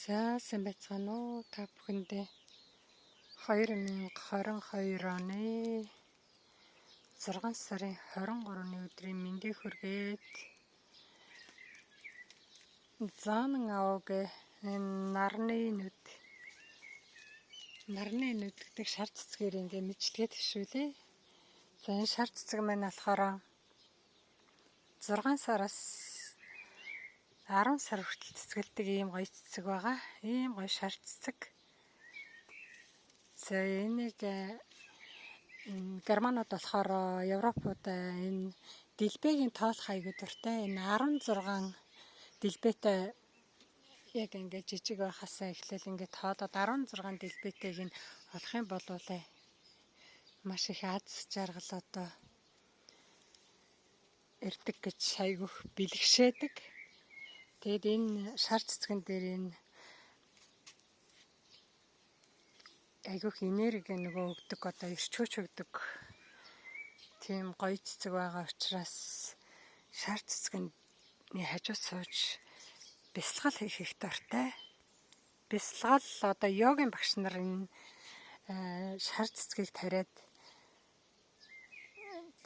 За, сайн байцгаана уу та бүхэндээ. 2022 оны 6 сарын 23-ны өдрийн мэндийг хүргээд, Заанан аваг энэ нарны нүд гэдэг шар цэцгээр ингээ мэдлэгээ төвшүүлээ. За, энэ шар цэцэг маань болохоор 6 сараас 10 сар хүртэл цэцгэлдэг ийм гоё цэцэг байгаа. Ийм гоё шар цэцэг. За, энийг германууд болохоор, Европууд энэ дэлбэгийн тоолох аягүй дуртай. Энэ 16 дэлбэтэй, яг ингээд жижиг байхасаа эхлээл ингээд тоолоод 16 дэлбэтэйг нь олох юм бол маш их аз жаргал одоо ирдэг гэж айгүйх бэлгшээдэг. Тэгээд энэ шар цэцгэн дээр энэ айгүйх энерги нөгөө өгдөг, одоо эрч хүч өгдөг тийм гоё цэцэг байгаа учраас шар цэцгэний хажууд сууж бясалгал хийх их дуртай. Бясалгал одоо йогийн багш нар энэ шар цэцгийг тариад,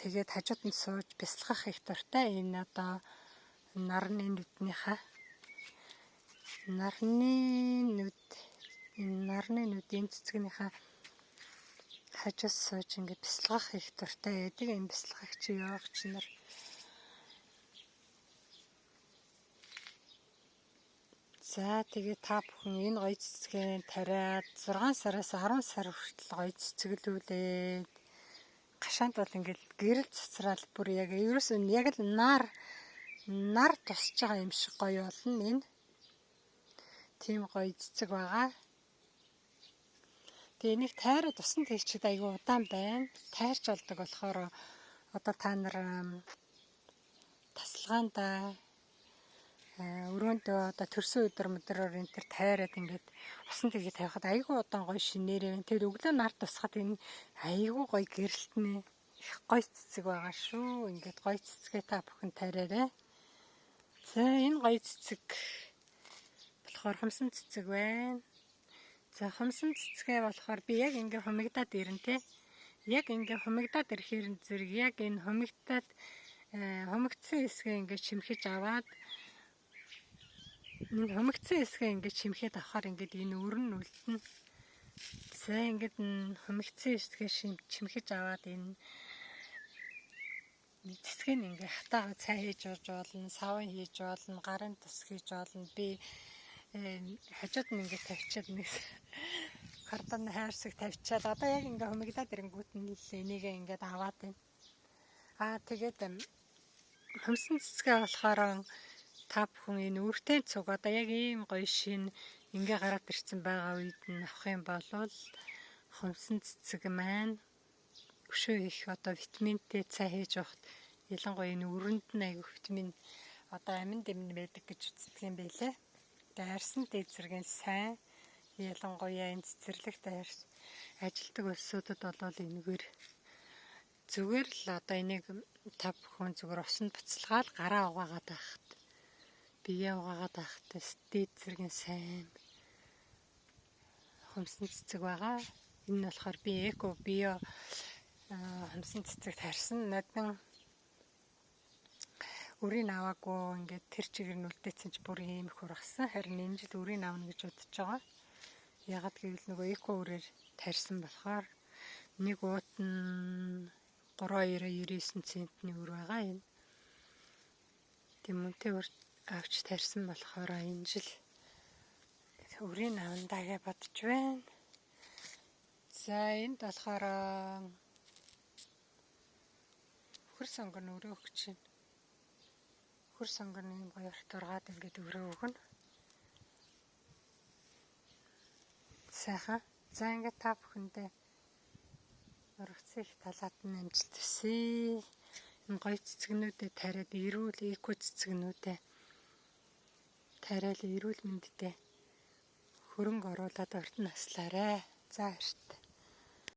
тэгээд хажууд нь сууж бясалгах их дуртай. Энэ одоо нарны нүднийхээ нарны нүд, энэ нарны нүд, энэ цэцгнийхээ хажууд сууж ингээд бясалгах их дуртай байдаг. Энэ бясалгагч, йогч нар. За, тэгээд та бүхэн энэ гоё цэцгээ тариад 6 сараас 10 сар хүртэл гоё цэцгэлүүлээд, гашаанд бол ингээд гэрэл цацраал бүр яг ерөөсөө яг л нар нар тусч байгаа юм шиг гоё болно энэ. Тийм гоё цэцэг байгаа. Тэгээ энийг тайраад усан тэгчихэд айгүй удаан байна. Тайрч болдог болохоор одоо та нар тасалгаандаа, өрөөндөө одоо төрсөн өдөр мөдрөөр энэ төр тайраад ингээд усан тэгээ тавихад айгүй удаан гоё шинээрээ байна. Тэгээд өглөө нар тусахад энэ айгүй гоё гэрэлтнэ. Их гоё цэцэг байгаа шүү. Ингээд гоё цэцгээ та бүхэн тариарай. За, энэ гоё цэцэг болохоор хумсан цэцэг байна. За, хумсан цэцгээ болохоор би яг ингээ хумигдаад ирнэ те. Яг ингээ хумигдаад ирэхээр зэрэг яг энэ хумигдаад хумигдсан хэсгээ ингээ чимхэж аваад, энэ хумигдсан хэсгээ ингээ чимхэд авахаар ингээд энэ өрн үлдэнэ. За, ингээд хумигдсан хэсгээ чимхэж аваад энэ цэцгийг ингээ хатаага цай хийж ууж болно, саван хийж болно, гарын тус хийж болно. Би хажууд нь ингээ тавьчаад, нэг картон хайрцаг тавьчаад, одоо яг ингээ хумигдаад ирэнгүүт нь л энийг ингээд аваад байна. Аа, тэгээд хумсан цэцгээ болохоор та бүхэн энэ үртэй цуг одоо яг ийм гоё шин ингээ гараад ирсэн байгаа үед нь авах юм бол хумсан цэцэг маань өшөө их одоо витаминтэй цай хийж явахад, ялангуяа энэ өрөнд нь айгүйх витамин одоо амин дэмэн байдаг гэж үздэг юм байлээ. Тэгээ арьсан дээд зэргийн сайн, ялангуяа энэ цэцэрлэгт арьс ажилтдаг улсуудад бол энэгээр зүгээр л одоо энийг та бүхэн зүгээр усанд буцалгаал гараа угаагаад байхад, биеэ угаагаад байхад дээд зэргийн сайн хумсан цэцэг байгаа. Энэ нь болохоор би эко био хумсан цэцэг тарьсан. Нодон үрийг аваагүй, ингээд тэр чигээр нь үлдээсэн чи бүр ийм их ургасан. Харин энэ жил үрийг авна гэж бодож байгаа. Ягаад гэвэл нөгөө эко үрээр тарьсан болохоор нэг уут нь 3.99 центний үр байгаа юм. Тийм үнэтэй үр авч тарьсан болохоор энэ жил үрийг авна даа гэж бодож байна. За, энд болохоор үхэр сонгон өрөө өгч байна. Үхэр сонгон ийм гоё урт ургаад ингээд өрөө өгнө. Сайхан. За, ингээд та бүхэндээ ургацын их талаад нь амжилт хүсье. Энэ гоё цэцгнүүдэд тариад, эрүүл эко цэцгнүүдэд тариал эрүүл мэндтэй хөрөнгө оруулаад урд нь наслаарай. За, баяртай.